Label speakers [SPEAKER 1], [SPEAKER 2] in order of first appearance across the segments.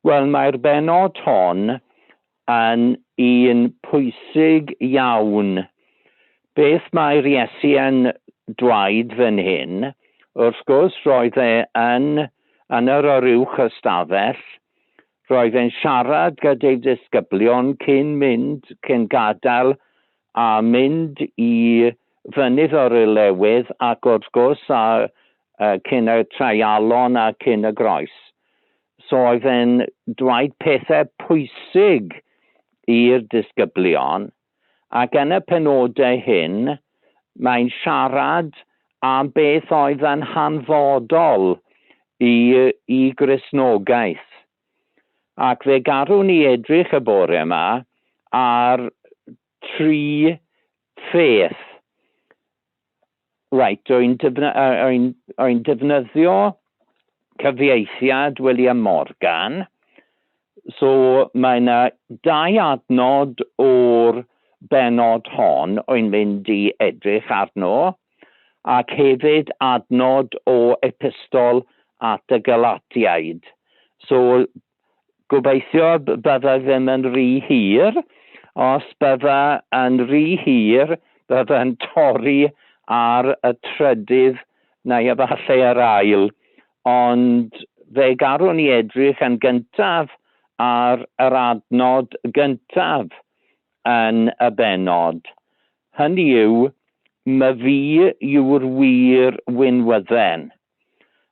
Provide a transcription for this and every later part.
[SPEAKER 1] Wel, mae'r bennod hon yn un pwysig iawn. Beth mae'r Iesu yn dweud fan hyn? Wrth gwrs, roedd e yn, yn yr oruwch ystafell, roedd e'n siarad gyda'i ddisgyblion cyn mynd, cyn gadael a mynd i fynydd o'r Ilewydd ac wrth gwrs a, uh, cyn y treialon a cyn y groes. So oedd e'n dweud pethau pwysig i'r disgyblion ac yn y penodau hyn mae'n siarad am beth oedd yn hanfodol i, i Gristnogaeth. Ac fe garwn ni edrych y bore yma ar tri pheth. Reit, dwi'n defnyddio cyfieithiad William Morgan. So mae yna dau adnod o'r bennod hon o'n mynd i edrych arno, ac hefyd adnod o epistol at y Galatiaid. So Gobeithio bydda ddim yn rhy hir. Os bydda yn rhy hir, bydda yn torri ar y trydydd neu efallai yr ail. Ond fe garwn i edrych yn gyntaf ar yr adnod gyntaf yn y bennod. Hynny yw, myfi yw'r wir winwydden.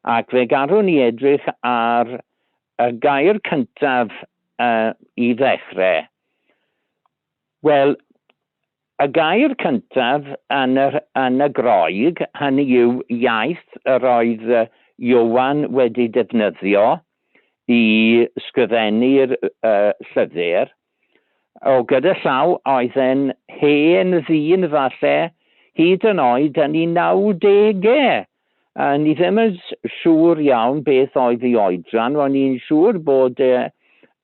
[SPEAKER 1] Ac fe garwn ni edrych ar y gair cyntaf uh, i ddechrau. Wel, y gair cyntaf yn y, yn y Groeg, hynny yw iaith yr oedd Iowan wedi defnyddio i sgrifennu'r uh, llythyr, O, gyda llaw, oedd e'n hen ddyn falle, hyd yn oed yn ei nawdegau. A ni ddim yn siŵr iawn beth oedd ei oedran, ro'n i'n siŵr bod e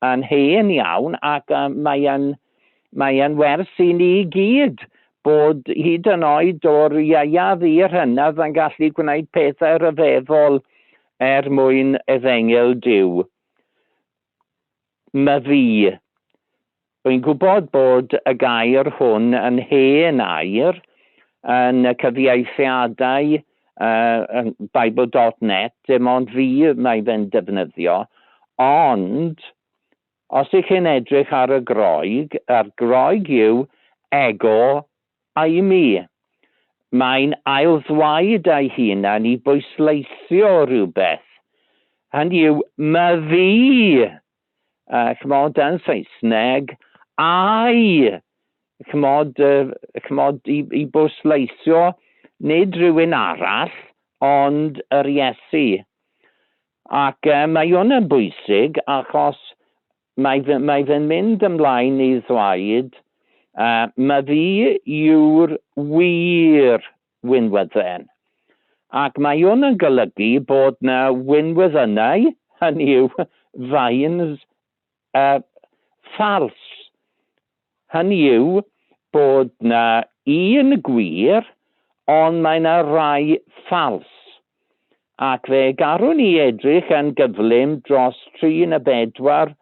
[SPEAKER 1] yn hen iawn ac mae e'n mae e'n wers i ni gyd bod hyd yn oed o'r ieuaf i'r hynaf yn gallu gwneud pethau rhyfeddol er mwyn efengyl Duw. Myfi. Rwy'n gwybod bod y gair hwn yn hen air yn y cyfieithiadau uh, Bible.net, dim ond fi mae fe'n defnyddio, ond os ych chi'n edrych ar y Groeg, a'r Groeg yw ego eimi. Mae'n ailddwaud ei hunan i bwysleisio rhywbeth. Hynny yw, myfi! Uh, chymod, yn Saesneg, I! Chymod, uh, chymod i, i bwysleisio nid rhywun arall, ond yr Iesu. Ac uh, mae hwn yn bwysig achos Mae fy, mae fe'n mynd ymlaen i ddweud, uh, mae fi yw'r wir winwydden. Ac mae hwn yn golygu bod na winwyddynnau, hynny yw vines, uh, ffals. Hynny yw bod na un gwir, ond mae na rai ffals. Ac fe garwn ni edrych yn gyflym dros tri na bedwar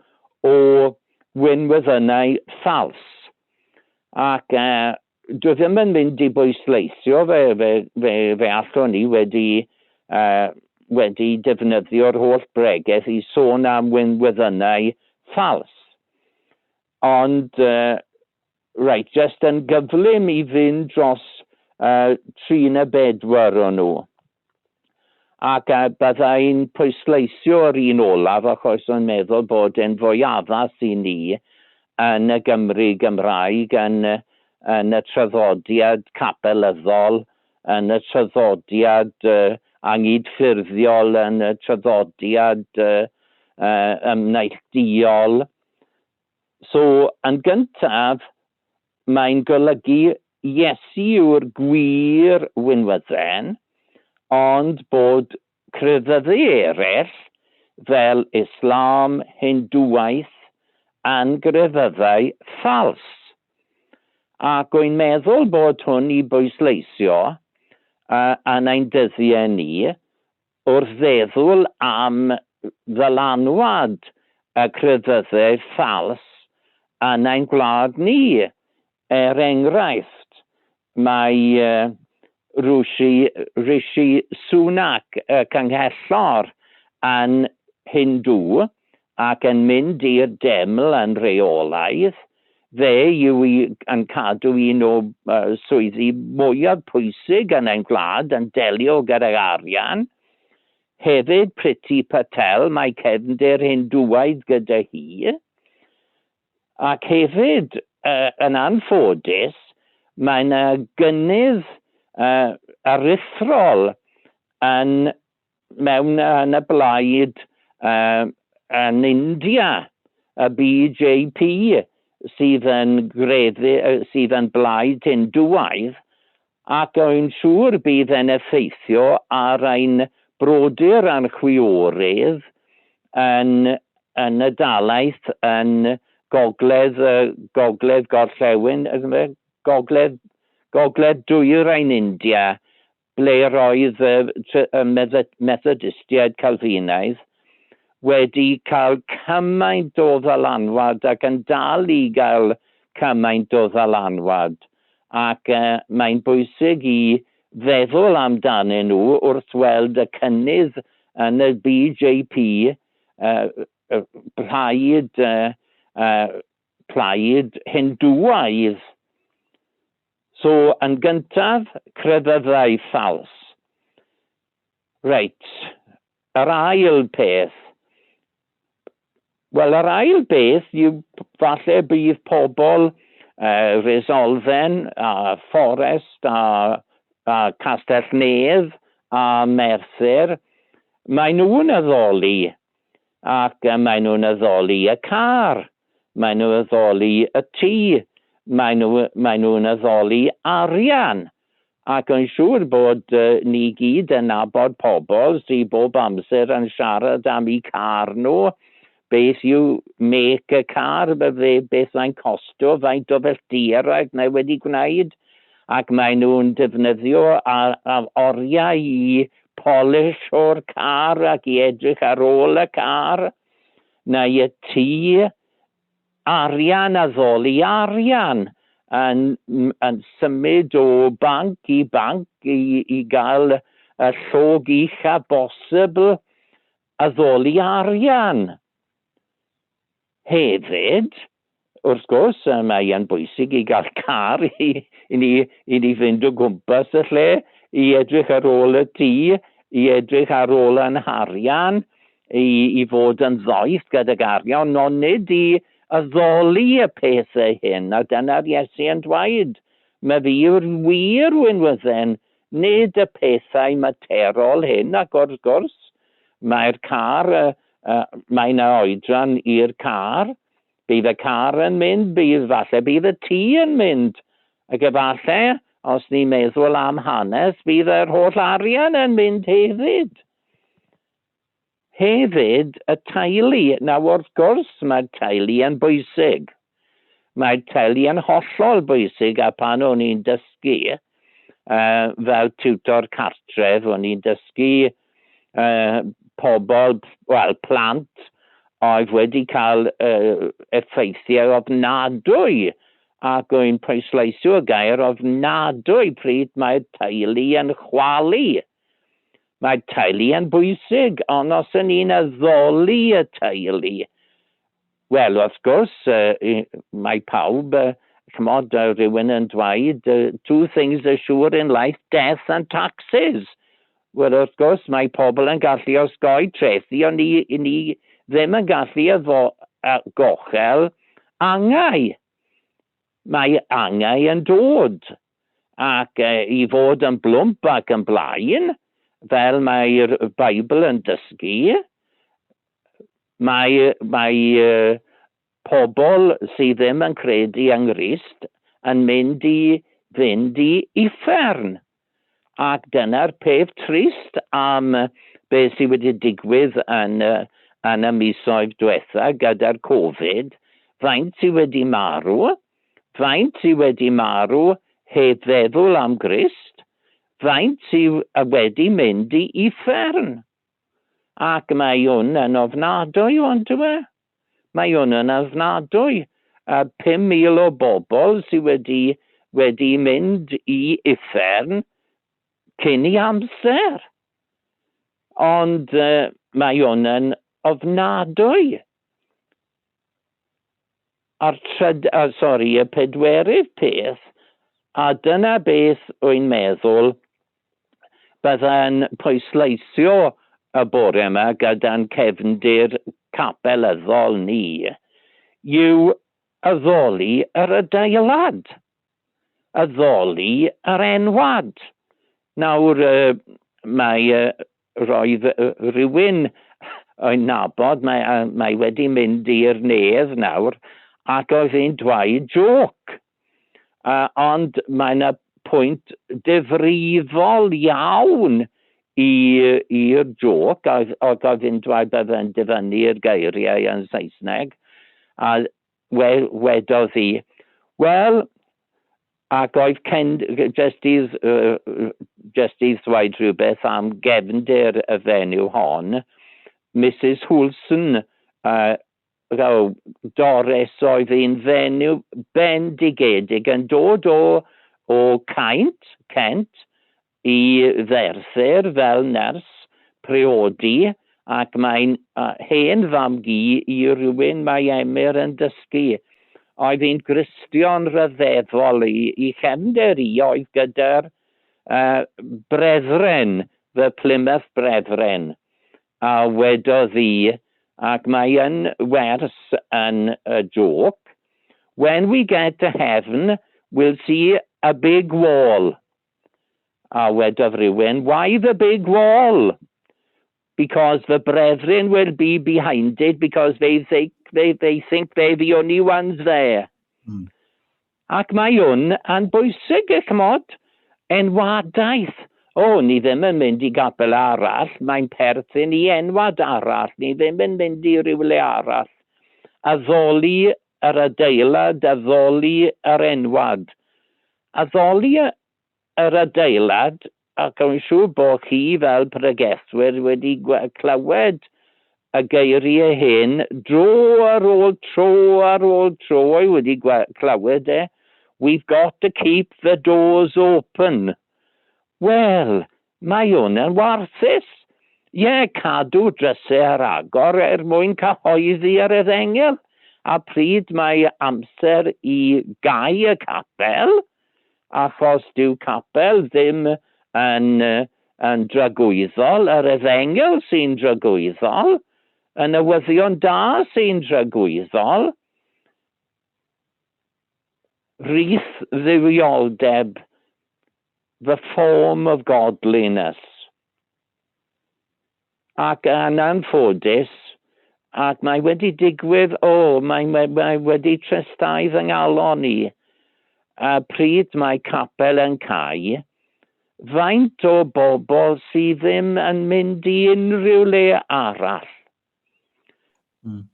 [SPEAKER 1] o winwyddynnau ffals. Ac uh, dwi ddim yn mynd i bwysleisio, fe, fe, fe, fe allwn ni wedi, uh, wedi defnyddio'r holl bregeth i sôn am winwyddynnau ffals. Ond, uh, reit, jyst yn gyflym i fynd dros uh, tri neu bedwar o nhw. Ac uh, byddai'n pwysleisio'r un olaf achos o'n meddwl bod e'n fwy addas i ni yn y Gymru Gymraeg, yn, yn y traddodiad capelyddol, yn y traddodiad uh, angydffurfiol, yn y traddodiad uh, uh, ymneillduol. So, yn gyntaf, mae'n golygu Iesu yw'r gwir winwydden, ond bod crefyddu eraill, fel Islam, Hindŵaeth, yn grefyddau ffals. Ac wy'n meddwl bod hwn i bwysleisio uh, yn ein dyddiau ni, Wrth feddwl am ddylanwad y crefyddau ffals yn ein gwlad ni. Er enghraifft, mae Rishi, Rishi Sunak, y canghellor, yn Hindŵ ac yn mynd i'r deml yn rheolaidd. Fe yw i, yn cadw un o uh, swyddi mwyaf pwysig yn ein gwlad, yn delio gydag arian. Hefyd, Priti Patel, mae cefndir Hindŵaidd gyda hi. Ac hefyd, uh, yn anffodus, mae yna gynnydd uh, aruthrol yn, mewn yn y blaid uh, yn India, y BJP, sydd yn, greddu, sydd yn blaid Hindŵaidd, ac rwy'n siŵr bydd e'n effeithio ar ein brodyr a'n chwiorydd yn, yn y dalaith yn gogledd, gogledd gorllewin, gogledd, gogledd dwyrain India, ble roedd y, y Methodistiaid Calfinaidd wedi cael cymaint o ddylanwad ac yn dal i gael cymaint o ddylanwad ac uh, mae'n bwysig i feddwl amdanyn nhw wrth weld y cynnydd yn y BJP, uh, plaid, uh, uh, plaid Hindŵaidd. So, yn gyntaf, crefyddau ffals. Reit, yr ail peth. Wel, yr ail beth yw falle bydd pobl uh, Resolfen a Fforest a, a Castell Nedd a Merthyr, mae nhw'n addoli ac mae nhw'n addoli y car, mae nhw'n addoli y tŷ, mae nhw, mae nhw'n addoli arian. Ac yn siŵr bod uh, ni gyd yn nabod pobl sydd bob amser yn siarad am eu car nhw, beth yw make y car, beth mae'n costo, faint o filltiroedd mae wedi gwneud, ac mae nhw'n defnyddio a, a oriau i polish o'r car ac i edrych ar ôl y car, neu y tŷ, arian addoli arian yn, yn symud o banc i banc i, i gael y llog ucha bosibl addoli arian. Hefyd, wrth gwrs, mae e'n bwysig i gael car i, i, ni, i ni fynd o gwmpas y lle, i edrych ar ôl y tŷ, i edrych ar ôl yn harian, i, i fod yn ddoeth gydag arian, ond nid i addoli y pethau hyn, a dyna'r Iesu yn dweud, mae fi yw'r wir winwydden, nid y pethau materol hyn, ac wrth gwrs, mae'r car, uh, mae yna oedran i'r car, bydd y car yn mynd, bydd falle bydd y tŷ yn mynd, ac efallai, os ni'n meddwl am hanes, bydd yr holl arian yn mynd hefyd. Hefyd, y teulu. Nawr, wrth gwrs, mae'r teulu yn bwysig. Mae'r teulu yn hollol bwysig, a pan o'n i'n dysgu, uh, fel tiwtor cartref, o'n i'n dysgu uh, pobl, wel, plant, oedd wedi cael uh, effeithiau ofnadwy ac o'n pwysleisio y gair ofnadwy pryd mae'r teulu yn chwalu. Mae'r teulu yn bwysig, ond os yn ni'n addoli y teulu, wel, wrth gwrs, uh, mae pawb, uh, chymod, uh, rhywun yn dweud, two things are sure in life, death and taxes. Wel, wrth gwrs, mae pobl yn gallu osgoi trethi, ond ni, ni ddim yn gallu efo, uh, gochel angau. Mae angau yn dod ac uh, i fod yn blwmp ac yn blaen, fel mae'r Beibl yn dysgu, mae, mae uh, pobl sydd ddim yn credu yng Nghrist yn mynd i fynd i uffern. Ac dyna'r peth trist am beth sydd wedi digwydd yn, yn y misoedd diwetha gyda'r Covid. Faint sydd wedi marw, faint sydd wedi marw heb feddwl am Grist, faint sydd wedi mynd i uffern. Ac mae hwn yn ofnadwy, ond yw e? Mae hwn yn ofnadwy. A 5,000 o bobl sydd wedi mynd i uffern cyn i amser. Ond mae hwn yn ofnadwy. A'r y pedwerydd peth, a dyna beth wy'n meddwl bydda'n pwysleisio y bore yma gyda'n cefndir capelyddol ni, yw addoli yr adeilad, addoli yr enwad. Nawr, mae roedd rhywun o'i nabod, mae wedi mynd i'r nedd nawr, ac oedd hi'n dweud jôc. Ond mae yna pwynt difrifol iawn i'r jôc, ac oedd hi'n dweud bydde'n dyfynnu'r geiriau yn Saesneg, a wedodd hi, wel, ac oedd Ken, jyst i ddweud rhywbeth am gefndir y fenyw hon, Mrs Houlson, Doris oedd hi'n fenyw bendigedig yn dod o Kent, i Ferthyr fel nyrs priodi, ac mae'n hen fam-gu i rywun mae Emyr yn dysgu. Oedd hi'n Gristion rhyfeddol i chefnder i oedd gyda'r brethren, the Plymouth Brethren, a wedodd hi, ac mae yn wers yn y jôc, when we get to heaven, we'll see a big wall. A wedodd rhywun, why the big wall? Because the brethren will be behind it because they think they're the only ones there. Ac mae hwn yn bwysig, ch'mod, enwadaeth. O, ni ddim yn mynd i gapel arall, mae'n perthyn i enwad arall, ni ddim yn mynd i rywle arall. Addoli yr adeilad, addoli yr enwad. Addoli yr adeilad, ac o'n siŵr bod chi fel pregethwyr wedi clywed y geiriau hyn dro ar ôl tro ar ôl tro, o'i wedi clywed e, we've got to keep the doors open. Wel, mae hwn yn warthus. Ie, cadw drysau ar agor er mwyn cyhoeddi yr efengyl. A pryd mae amser i gau y capel, achos dyw capel ddim yn dragwyddol, yr efengyl sy'n dragwyddol, y newyddion da sy'n dragwyddol, rhith dduwioldeb, the form of godliness. Ac yn anffodus, ac mae wedi digwydd, mae wedi tristau fy ngalon i, a pryd mae capel yn cau, faint o bobl sydd ddim yn mynd i unrhyw le arall.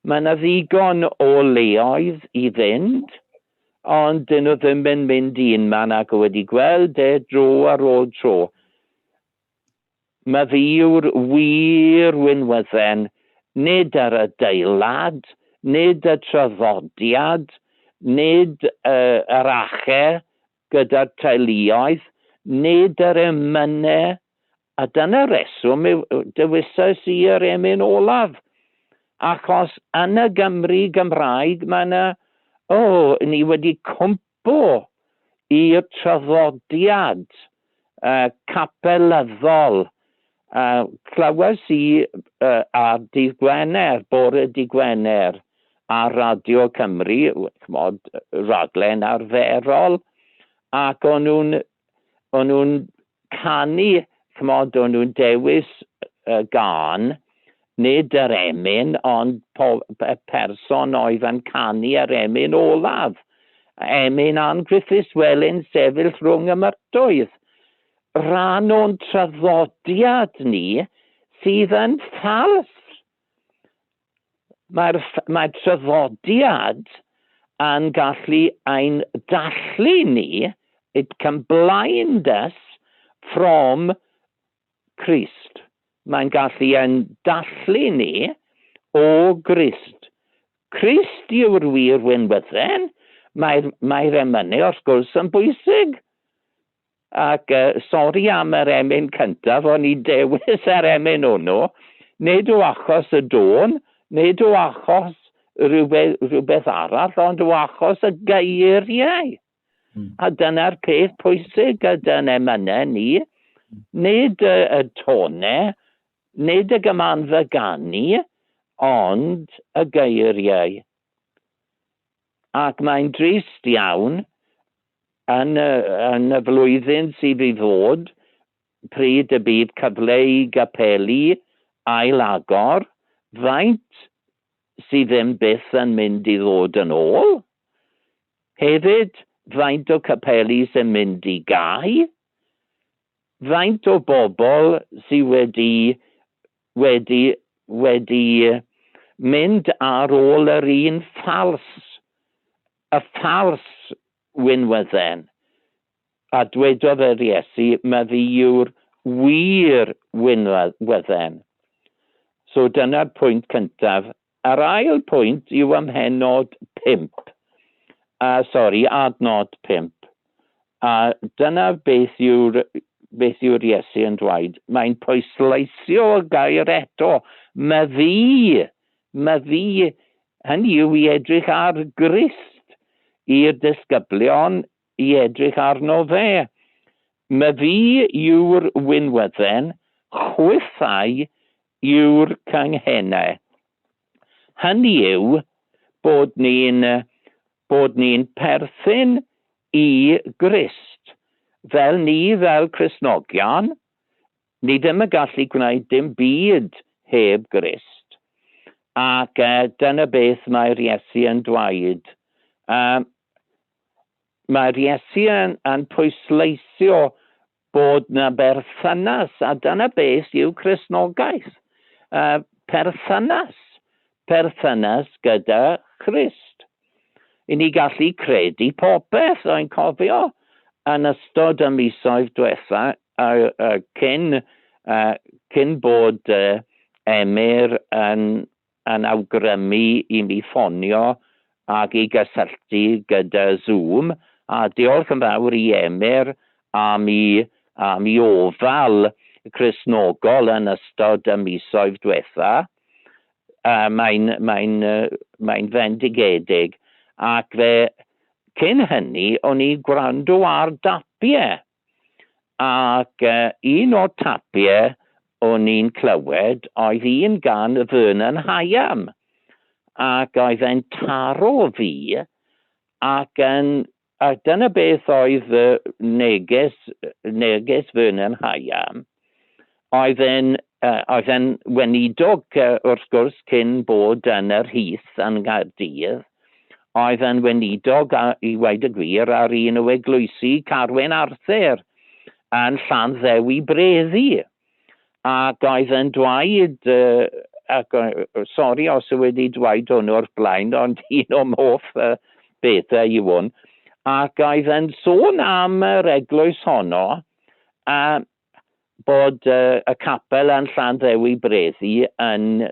[SPEAKER 1] Mae yna ddigon o leoedd i fynd, ond dyn nhw ddim yn mynd i unman ac wedi gweld e dro ar ôl tro. Mae fi yw'r wir winwydden, nid yr adeilad, nid y traddodiad, nid yr ache gyda'r teuluoedd, nid yr emynau, a dyna reswm yw dewisais i yr emyn olaf. Achos yn y Gymru Gymraeg mae yna, ni wedi cwmpo i'r traddodiad capelyddol. Clywes i ar dydd Gwener, bore dydd Gwener, ar Radio Cymru, ch'mod, raglen arferol, ac o'n nhw'n canu, ch'mod, o'n nhw'n dewis gân, nid yr emyn, ond person oedd yn canu yr emyn olaf. Emyn Ann Griffiths Welyn sefyll rhwng y myrtoedd. Rhan o'n traddodiad ni sydd yn ffals. Mae'r traddodiad yn gallu ein dallu ni, it can blind us from Christ. Mae'n gallu ein dallu ni o Grist. Crist yw'r wir winwydden, mae'r mae emynau wrth gwrs yn bwysig. Ac sori am yr emyn cyntaf, o'n i dewis yr emyn hwnnw, nid o achos y dôn, nid o achos rhywbeth, rhywbeth arall, ond o achos y geiriau. A dyna'r peth pwysig gyda'n emynau ni, nid y, y tonau, nid y gymanfa ganu, ond y geiriau. Ac mae'n drist iawn yn y, yn y flwyddyn sydd i ddod, pryd y bydd cyfle i gapeli ail-agor, faint sydd ddim byth yn mynd i ddod yn ôl? Hefyd, faint o capeli sy'n mynd i gau? Faint o bobl sydd wedi, wedi, wedi mynd ar ôl yr un ffals, y ffals winwydden? A dwedodd yr Iesu, mae fi yw'r wir winwydden. So dyna'r pwynt cyntaf. Yr ail pwynt yw ym mhennod 5. Sori, adnod 5. A dyna beth yw'r beth yw'r Iesu yn dweud. Mae'n pwysleisio y gair eto. Mae fi, mae fi, hynny yw i edrych ar Grist, i'r disgyblion i edrych arno fe. Mae fi yw'r winwydden, chwithau yw'r canghennau. Hynny yw bod ni'n bod ni'n perthyn i Grist. Fel ni, fel Cristnogion, ni ddim yn gallu gwneud dim byd heb Grist. Ac dyna beth mae'r Iesu yn dweud. Mae'r Iesu yn, yn pwysleisio bod na berthynas, a dyna beth yw Cristnogaeth. Perthynas. Perthynas gyda Christ. I ni gallu credu popeth, o'n cofio yn ystod y misoedd diwetha, cyn, cyn bod Emyr yn, yn awgrymu i mi ffonio ac i gysylltu gyda Zoom, a diolch yn fawr i Emyr am i, am i ofal Cristnogol yn ystod y misoedd diwetha. Mae'n mae mae fendigedig. Ac fe, cyn hynny, o'n i gwrando ar dapiau. Ac un o'r tapiau o'n i'n clywed oedd un gan Vernon Higham. Ac oedd e'n taro fi ac yn, a dyna beth oedd y neges, neges Vernon Higham. Oedd e'n oedd e'n weinidog wrth gwrs cyn bod yn yr Heath yn Nghaerdydd. Oedd e'n weinidog, i weud y gwir, ar un o eglwysi Carwyn Arthur yn Llanddewi Breddi. Ac oedd e'n dweud, ac sori os yw wedi dweud hwn o'r blaen, ond un o'm hoff bethau yw hwn, ac oedd e'n sôn am yr eglwys honno, a bod y capel yn Llanddewi Breddi yn,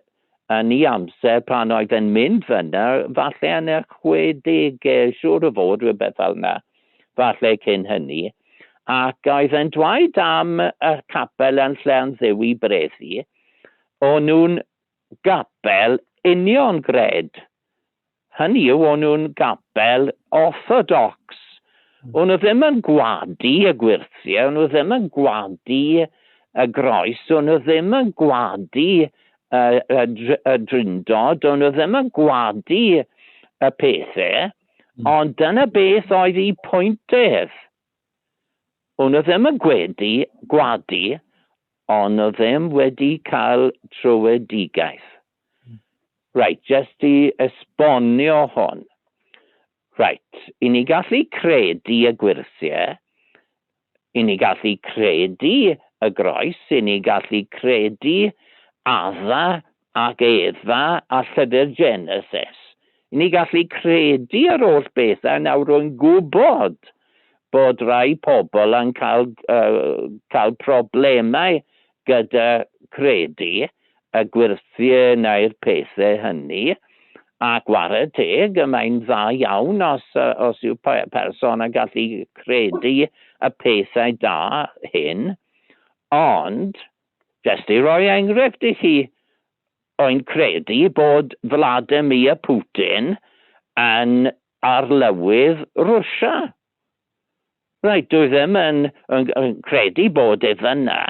[SPEAKER 1] yn ei amser pan oedd e'n mynd fyna, falle yn y 60au, siŵr o fod, rhywbeth fel yna, falle cyn hynny. Ac oedd e'n dweud am y capel yn Llanddewi Breddi, o'n nhw'n gapel union gred. Hynny yw, o'n nhw'n gapel orthodox. O'n nhw ddim yn gwadu y gwyrthiau, o'n nhw ddim yn gwadu y groes, o'n nhw ddim yn gwadu y, y, y drindod, o'n nhw ddim yn gwadu y pethau, ond dyna beth oedd eu pwynt ef. O'n nhw ddim yn gwedi, gwadu, ond nhw ddim wedi cael trowedigaeth. Reit, jyst i esbonio hwn. Reit, i ni gallu credu y gwyrthiau, i ni gallu credu y groes, i ni gallu credu Adda ac Efa a llyfr Genesis. I ni gallu credu yr holl bethau, nawr rwy'n gwybod bod rai pobl yn cael, cael problemau gyda credu y gwyrthiau neu'r pethau hynny, Ac ware teg, mae'n dda iawn os, os yw person yn gallu credu y pethau da hyn, ond, jyst i roi enghraifft i chi, o'n credu bod Vladimir Putin yn arlywydd Rwsia. Reit, dwi ddim yn, yn, yn credu bod e fyna,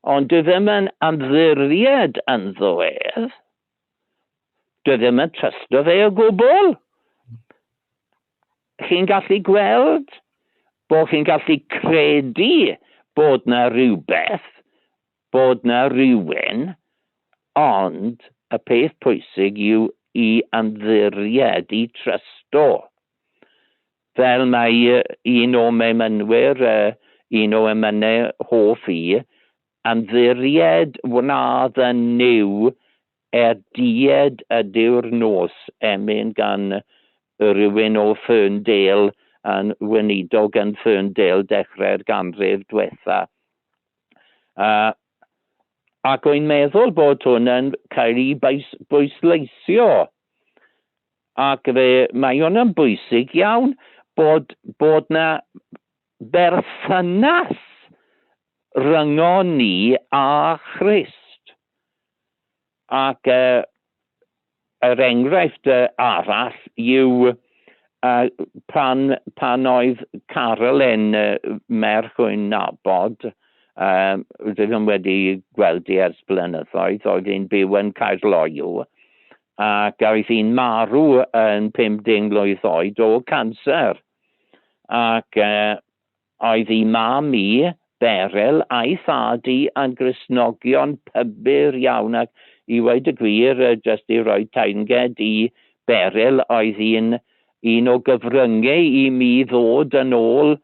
[SPEAKER 1] ond dwi ddim yn ymddiried ynddo ef. Dwi ddim yn trysto fe o gwbl. Chi'n gallu gweld bod chi'n gallu credu bod na rhywbeth, bod na rhywun, ond y peth pwysig yw i ymddiried, i trysto. Fel mae un o memynwyr, un o emynau hoff i, ymddiried wnadd yn Nuw er died ydyw'r nos, emyn gan rhywun o Ferndale yn weinidog yn Ferndale dechrau'r ganrif diwetha. Ac wy'n meddwl bod hwn yn cael ei bwysleisio. Ac fe, mae hwn yn bwysig iawn bod, bod na berthynas ryngon ni a Christ. Ac yr enghraifft arall yw pan, pan oedd Carolyn, merch o'n nabod, rydw ddim wedi gweld i ers blynyddoedd, oedd hi'n byw yn Caerloyw, ac oedd hi'n marw yn 50 mlwydd oed o canser. Ac oedd ei mam i, Beryl, a'i thad i yn Gristnogion pybyr iawn, ac i weud y gwir, jyst i roi teyrnged i Beryl, oedd hi'n un o gyfryngau i mi ddod yn ôl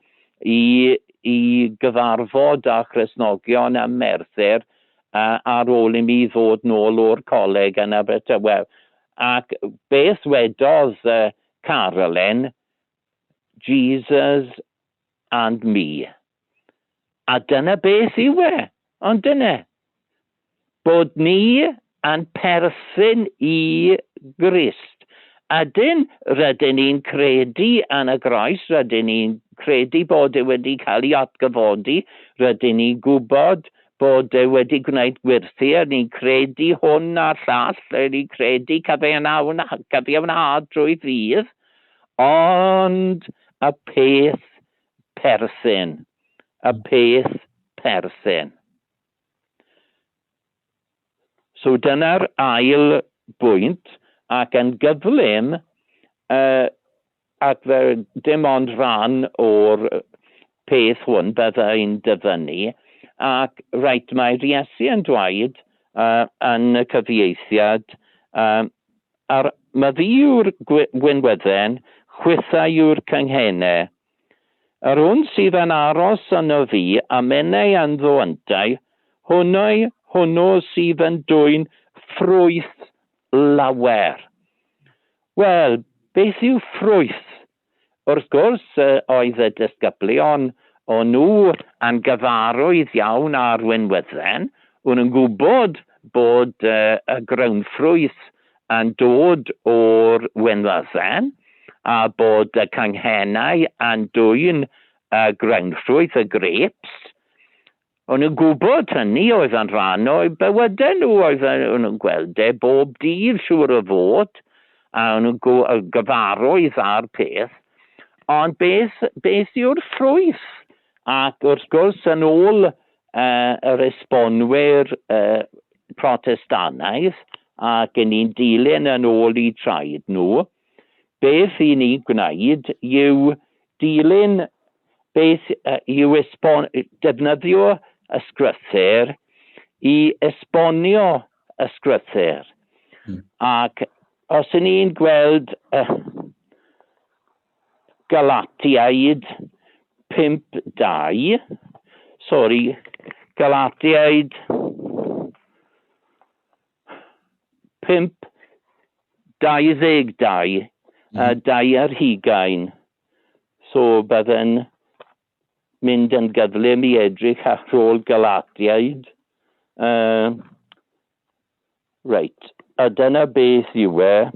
[SPEAKER 1] i, i gyfarfod â Christnogion ym Merthyr ar ôl i mi ddod nôl o'r coleg yn Abertawe. Ac beth wedodd Carolyn, Jesus and me. A dyna beth yw e, ond dyna. Bod ni yn perthyn i Grist. Ydyn, rydyn ni'n credu yn y groes, rydyn ni'n credu bod e wedi cael ei atgyfodi, rydyn ni'n gwybod bod e wedi gwneud gwyrthu, a ni'n credu hwn a'r llall, rydyn ni'n credu cyfiawnhad drwy ffydd, ond y peth perthyn, y peth perthyn. So dyna'r ail bwynt, ac yn gyflym, ac fe dim ond rhan o'r peth hwn byddai'n dyfynnu, ac reit, mae Iesu yn dweud yn y cyfieithiad, ar, mae fi yw'r gwynwydden, chwithau yw'r cynghennau. Yr hwn sydd yn aros yno fi, a menau ynddo yntau, hwnnau, hwnnw sydd yn dwyn ffrwyth lawer. Wel, beth yw ffrwyth? Wrth gwrs, oedd y disgyblion o nhw yn gyfarwydd iawn â'r winwydden, o'n nhw'n gwybod bod y grawnffrwyth yn dod o'r winwydden, a bod y canghennau yn dwyn y grawnffrwyth, y grapes. O'n nhw'n gwybod hynny oedd yn rhan o'u bywydau nhw, oedd o'n nhw'n gweld e bob dydd siŵr o fod, a o'n nhw'n gyfarwydd â'r peth. Ond beth, beth yw'r ffrwyth? Ac wrth gwrs, yn ôl yr esbonwyr Protestannaidd, ac yn ni'n dilyn yn ôl i traed nhw, beth i ni'n gwneud yw dilyn beth yw esbon, defnyddio ysgrythur i esbonio ysgrythur. Ac os y'n ni'n gweld Galatiaid 5.2, sori, Galatiaid 5.22, 2 ar hugain. So bydden mynd yn gyflym i edrych ar ôl Galatiaid. Reit, a dyna beth yw e.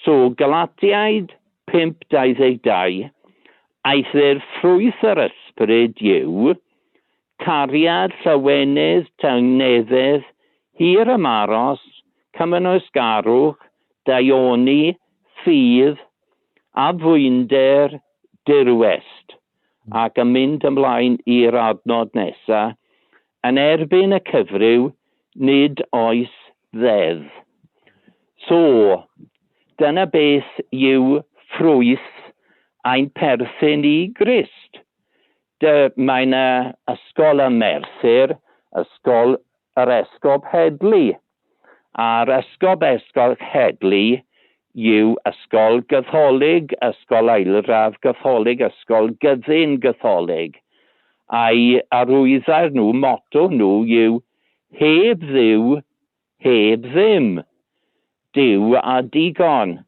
[SPEAKER 1] So, Galatiaid 5.22, Eithr ffrwyth yr ysbryd yw, cariad, llawenydd, tangnefedd, hir ymaros, cymynwysgarwch, daioni, ffydd, afwynder, dirwest. Ac yn mynd ymlaen i'r adnod nesaf, yn erbyn y cyfryw, nid oes ddeddf. So, dyna beth yw ffrwyth ein perthyn i Grist. Dy, mae yna ysgol ym Merthyr, ysgol yr Esgob Headley. A'r Esgob Esgob Headley yw ysgol Gatholig, ysgol ailradd Gatholig, ysgol gyfun Gatholig. A'i arwyddair nhw, motto nhw yw heb Dduw, heb ddim. Duw a digon.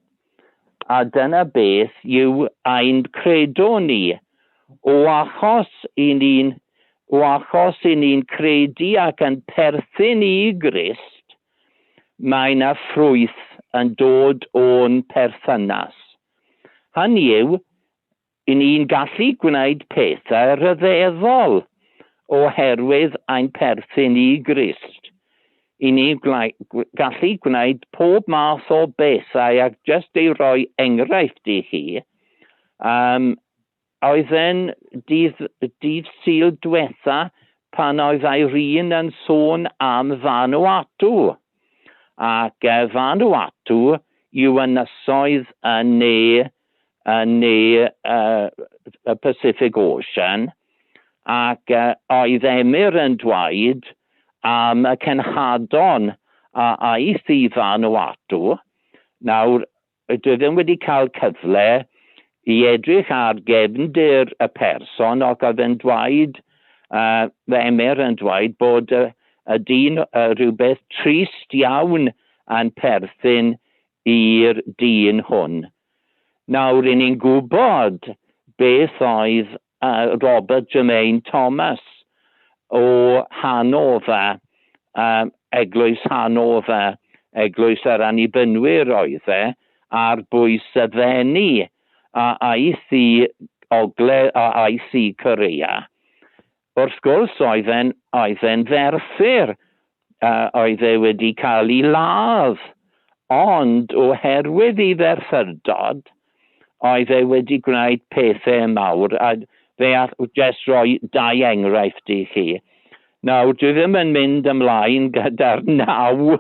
[SPEAKER 1] A dyna beth yw ein credo ni. O achos i ni'n o achos i ni'n credu ac yn perthyn i Grist, mae yna ffrwyth yn dod o'n perthynas. Hynny yw, i ni'n gallu gwneud pethau rhyfeddol oherwydd ein perthyn i Grist. I ni'n gallu gwneud pob math o bethau ac jyst i roi enghraifft i chi, oedd e'n dydd, dydd Sul diwetha pan oedd Irene yn sôn am Vanuatu. Ac Vanuatu yw ynysoedd yn ne, yn ne y Pacific Ocean, ac oedd Emyr yn dweud am y cenhadon a aeth i Vanuatu. Nawr, Dwi ddim wedi cael cyfle i edrych ar gefndir y person ac oedd yn dweud, fy Emyr yn dweud bod y, y dyn rhywbeth trist iawn yn perthyn i'r dyn hwn. Nawr, i ni'n gwybod beth oedd Robert Jermaine Thomas o Hanover, Eglwys Hanover, Eglwys yr Annibynwyr oedd e, ar bwys y Fenni, a aeth i Ogledd, a aeth i Korea. Wrth gwrs, oedd e'n, oedd e'n ferthyr, oedd e wedi cael ei ladd, ond oherwydd ei ferthyrdod, oedd e wedi gwneud pethau mawr, a fe all jyst roi dau enghraifft i chi. Nawr, dwi ddim yn mynd ymlaen gyda'r naw,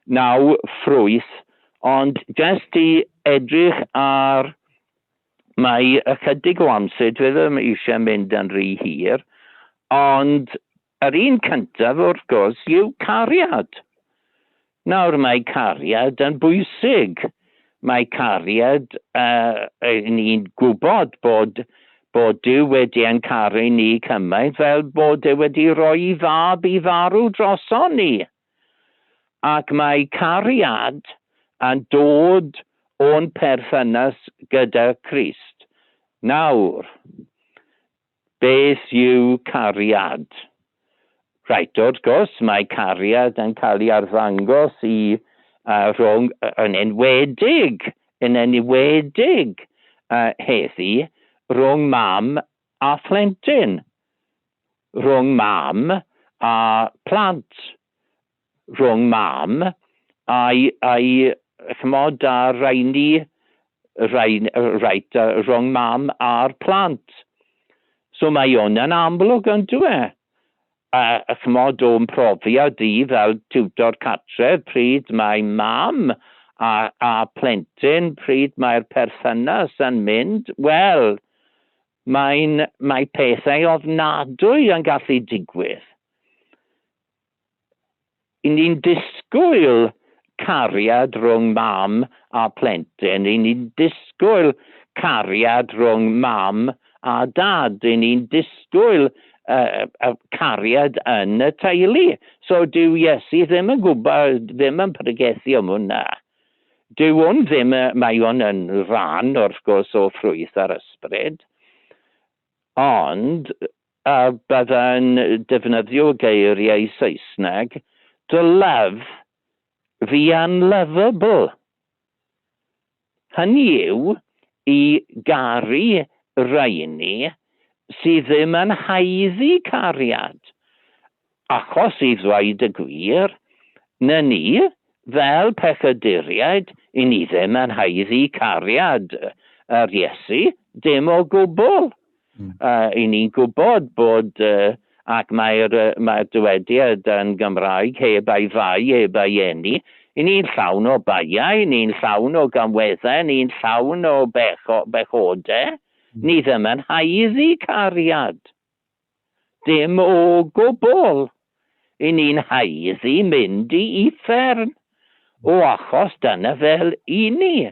[SPEAKER 1] naw ffrwyth, ond jyst i edrych ar mae ychydig o amser, dwi ddim eisiau mynd yn rhy hir, ond Yr un cyntaf, wrth gwrs, yw cariad. Nawr, mae cariad yn bwysig. Mae cariad, ni'n gwybod bod, bod Duw wedi ein caru ni cymaint fel bod e wedi rhoi i fab i farw droson ni. Ac mae cariad yn dod o'n perthynas gyda Christ. Nawr, Beth yw cariad? Reit, wrth gwrs, mae cariad yn cael ei arddangos i uh, rhwng, yn enwedig, yn enwedig uh, heddi, rhwng mam a phlentyn, rhwng mam a plant, rhwng mam a'i, a'i chymod, a rhaini, rhain, reit, rhwng mam a'r plant. So mae hwn yn amlwg yn dwi. A, a chymod, o'n profiad i fel tiwtor cartref, pryd mae mam a, a plentyn, pryd mae'r perthynas yn mynd, wel, mae'n, mae pethau ofnadwy yn gallu digwydd. I ni'n disgwyl cariad rhwng mam a plentyn, i ni'n disgwyl cariad rhwng mam a dad, i ni'n disgwyl uh, cariad yn y teulu. So dyw Iesu ddim yn gwybod, ddim yn pregethu am hwnna. Dyw hwn ddim, mae hwn yn rhan, wrth gwrs, o ffrwyth ar ysbryd. Ond a byddai'n defnyddio geiriau Saesneg, to love the unlovable. Hynny yw, i garu rheini sydd ddim yn haeddu cariad. Achos i ddweud y gwir, na ni, fel pechaduriaid, i ni ddim yn haeddu cariad yr Iesu, dim o gwbl. I ni'n gwybod bod, ac mae'r mae dywediad yn Gymraeg, heb ei fai, heb ei eni, i ni'n llawn o baiau, ni'n llawn o gamweddau, ni'n llawn o bechodau. Ni ddim yn haeddu cariad. Dim o gwbl. I ni'n haeddu mynd i uffern. O achos dyna fel i ni.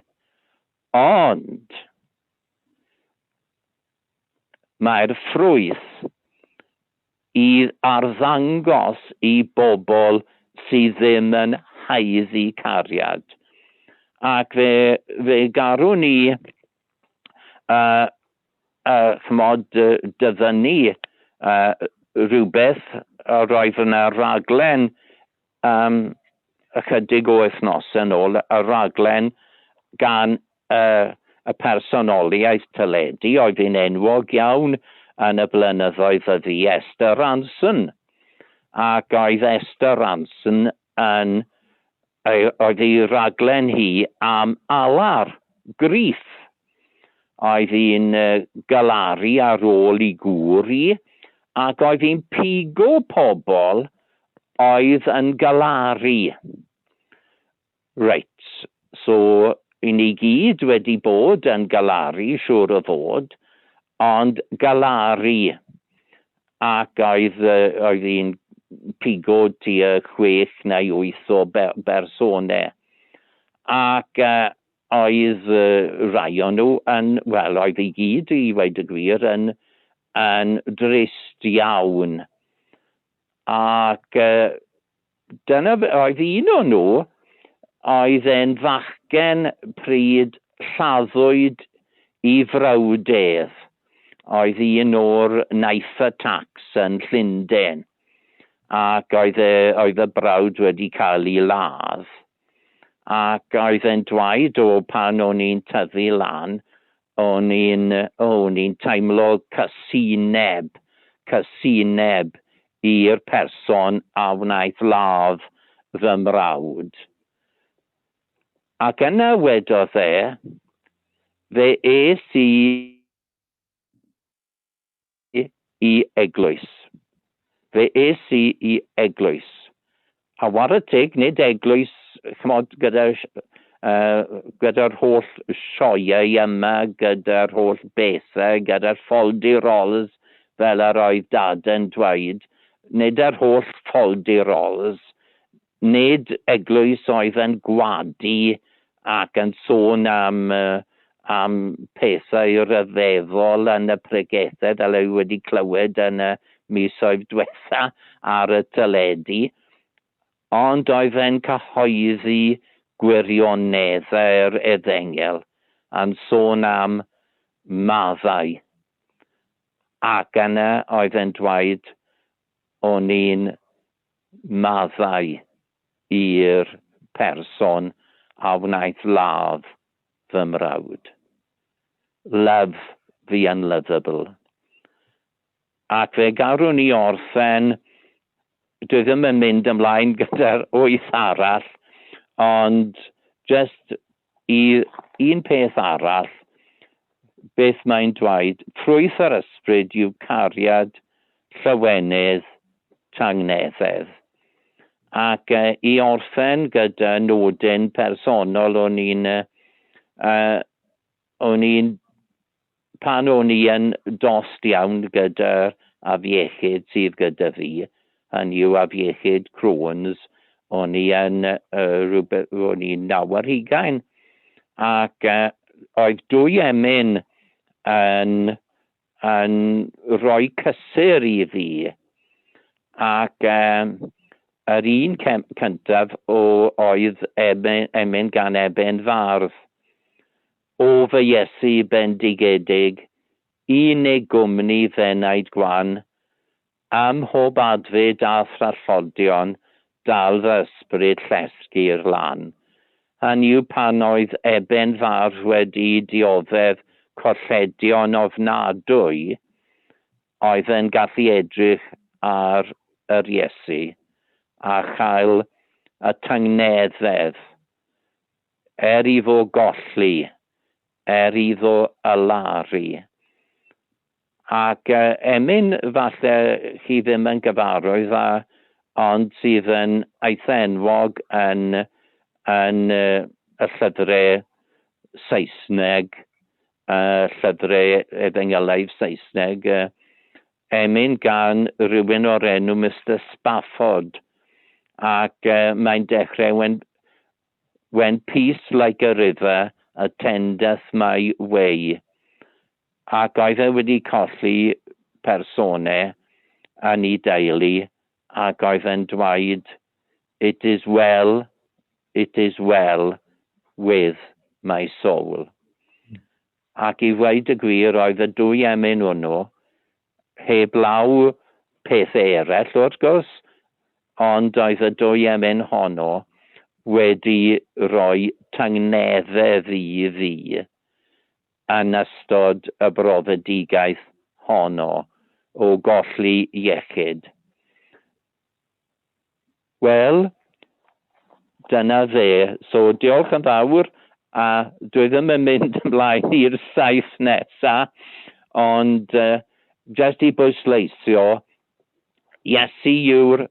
[SPEAKER 1] Ond mae'r ffrwyth i arddangos i bobl sydd ddim yn haeddu cariad. Ac fe garwn ni chymod, dyfynnu rhywbeth roedd yna raglen ychydig o wythnosau yn ôl, y raglen gan y personoliaeth teledu oedd yn enwog iawn yn y blynyddoedd y ddi, Esther Ranson. Ac oedd Esther Ranson yn, oedd ei raglen hi am alar, grief. Oedd hi'n galaru ar ôl i gŵr hi, ac oedd hi'n pigo pobl oedd yn galaru. Reit, so i ni gyd wedi bod yn galaru, siŵr o fod, ond galaru. Ac oedd hi'n pigo tua 6 neu 8 o bersonau. Ac oedd rai o'n nhw yn, wel, oedd i gyd, i weud y gwir, yn drist iawn. Ac dyna oedd un o'n nhw, oedd e'n fachgen pryd lladdwyd i frawdedd. Oedd un o'r knife attacks yn Llundain. Ac oedd y brawd wedi cael ei ladd. Ac oedd e'n dweud o pan o'n i'n tyfu lan, o'n i'n teimlo casineb i'r person a wnaeth ladd fy mrawd. Ac yna wedodd e, fe es i i eglwys. Fe es i i eglwys. A whare teg, nid eglwys, chymod, gyda'r holl sioeau yma, gyda'r holl bethau, gyda'r ffoldirols, fel yr oedd dad yn dweud, nid yr holl ffoldirols, nid eglwys oedd yn gwadu ac yn sôn am pethau rhyfeddol yn y pregethau fel oedd wedi clywed yn y misoedd diwetha ar y teledu, ond oedd e'n cyhoeddi gwirioneddau'r efengyl yn sôn am maddau. Ac yna oedd e'n dweud o'n i'n maddau i'r person a wnaeth ladd fy mrawd. Love the unlovable. Ac fe garwn ni orffen, dwi ddim yn mynd ymlaen gyda'r 8 arall, ond just i un peth arall, beth mae'n dweud, ffrwyth yr ysbryd yw cariad, llawenydd, tangnefedd. Ac i orffen gyda nodyn personol, o'n i'n pan o'n i yn dost iawn gyda'r afiechyd sydd gyda fi, hynny yw afiechyd Crohn's, o'n i yn rhywbeth, o'n i'n 29, ac oedd 2 emyn yn rhoi cysur i fi, ac yr un cyntaf oedd emyn gan Eben Fardd. O fy Iesu bendigedig, unig gwmni fenaid gwan, am mhob adfyd a thrallodion, dal fy ysbryd llesg i'r lan. Hynny yw pan oedd Eben Fardd wedi dioddef colledion ofnadwy, oedd yn gallu edrych ar yr Iesu a chael y tangnefedd, er iddo golli, er iddo alaru. Ac emyn falle chi ddim yn gyfarwydd â, ond sydd yn eitha enwog yn, yn y llyfrau Saesneg, llyfrau efengylaidd Saesneg, emyn gan rhywun o'r enw Mister Spafford, ac mae'n dechrau when peace like a river attendeth my way. Ac oedd e wedi colli personau yn ei deulu, ac oedd e'n dweud, "It is well, it is well with my soul." Ac i ddweud y gwir, oedd y dwy emyn hwnnw, heb law pethau eraill wrth gwrs, ond oedd y dwy emyn honno wedi rhoi tangnefedd i fi yn ystod y brofedigaeth honno o golli iechyd. Wel, dyna fe. So diolch yn fawr, a dwi ddim yn mynd ymlaen i'r saith nesa, ond jyst i bwysleisio, Iesu yw'r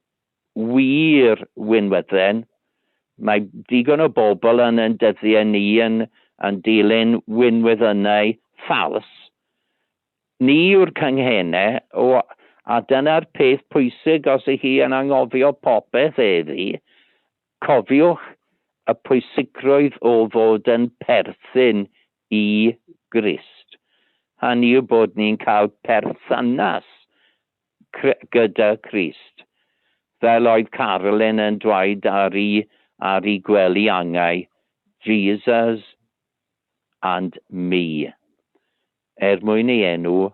[SPEAKER 1] wir winwydden. Mae digon o bobl yn yn dyddiau ni yn dilyn winwyddynnau ffals. Ni yw'r cynghennau, a dyna'r peth pwysig os ych chi yn anghofio popeth heddi, cofiwch y pwysigrwydd o fod yn perthyn i Grist. Hynny yw bod ni'n cael perthynas gyda Crist. Fel oedd Carolyn yn dweud ar ei gwely angau, "Jesus and me." Er mwyn ei enw,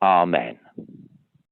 [SPEAKER 1] Amen.